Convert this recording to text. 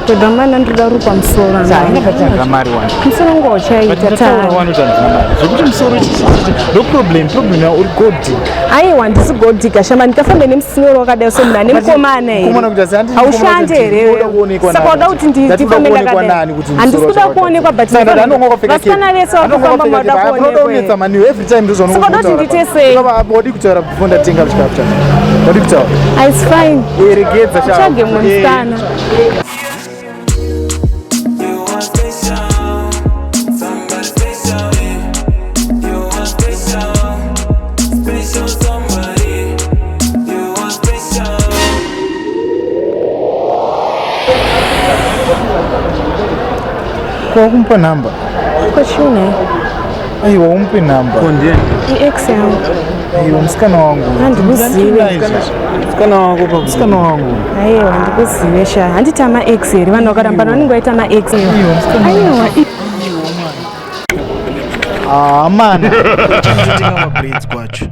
Kuda mana ndoda rukwa musoro. Haina patanga mari wani. Musoro wangu uchaita taura wani kuti handina mari. Zvekuti musoro chichi no problem, problem ya uri gold digger. Aiwa handisi gold digger shama ndikafambe nemusoro wakadai so munhu ane mukomana here. Mukomana kuti asi handisi Haushandi here? Saka uda kuti ndifambe ndakadai. Handisi kuda kuonekwa but vasikana vese vari kufamba mauda kuonekwa. Unetsa mani every time ndozvaunongo. Saka uda kuti ndiite sei? Wadi kutaura before ndatenga chikafu chacho. Wadi kutaura. It's fine. Regedza sha. Tsvage mumwe musikana. Ko kumupa nhamba? Kochine. Aiwa umupe nhamba. Ko ndiani? Ex yangu. Aiwa musikana wangu. Handikuzive. Musikana wako pa musikana wangu. Aiwa handikuzive sha. Handiti ama ex here vanhu vakarambana vanenge vaita ma ex. Aiwa musikana wangu. Aiwa. Ah mana. Kutenga mabraids kwacho.